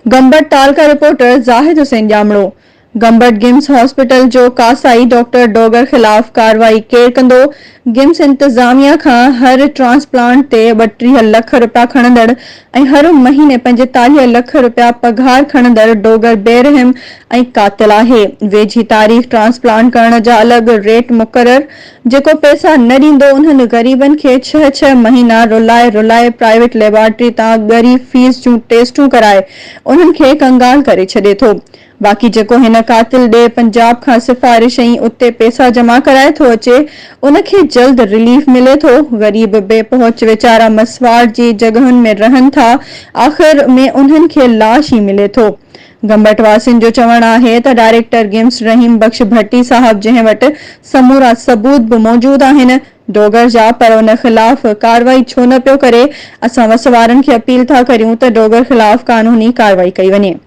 گمبٽ تعلقه reporter Zahid Hussain ڄامڙو Gambat GIMS hospital جو ڪاسائي doctor Dogar خلاف ڪارروائي ڪير ڪندو؟ گمس انتظاميا کان هر ٽرانسپلانٽ تي 32 لک رپيا کڻندڙ ۽ هر مهيني 45 لک رپيا پگهار کڻندڙ ڊوگر بي رحم ۽ قاتل آهي. ويجهي تاريخ ٽرانسپلانٽ ڪرڻ جا الڳ ريٽ مقرر، جيڪو پئسا نه ڏيندو انهن غريبن کي ڇهه ڇهه مهينا رلائي رلائي پرائيويٽ ليبارٽري تان ڳري فيس جون ٽيسٽون ڪرائي انهن کي ڪنگال ڪري ڇڏي ٿو. باقي جيڪو هن قاتل ڏي پنجاب کان سفارش ۽ اتي پيسا جمع ڪرائي ٿو اچي ان کي جلد رليف ملي ٿو. غريب بي پهچ ويچارا مسواڙ جي جڳهن ۾ رهن ٿا آخر ۾ انهن کي لاش ئي ملي ٿو. گمبٽ واسين جو چوڻ آهي ته ڊائريڪٽر گمس رحيم بخش ڀٽي صاحب جنهن وٽ سمورا ثبوت به موجود آهن ڊوگر جا پر ان خلاف ڪارروائي ڇو نه پيو ڪري اسان وس وارن کي اپيل ٿا ڪريون ته ڊوگر خلاف قانوني ڪارروائي ڪئي وڃي.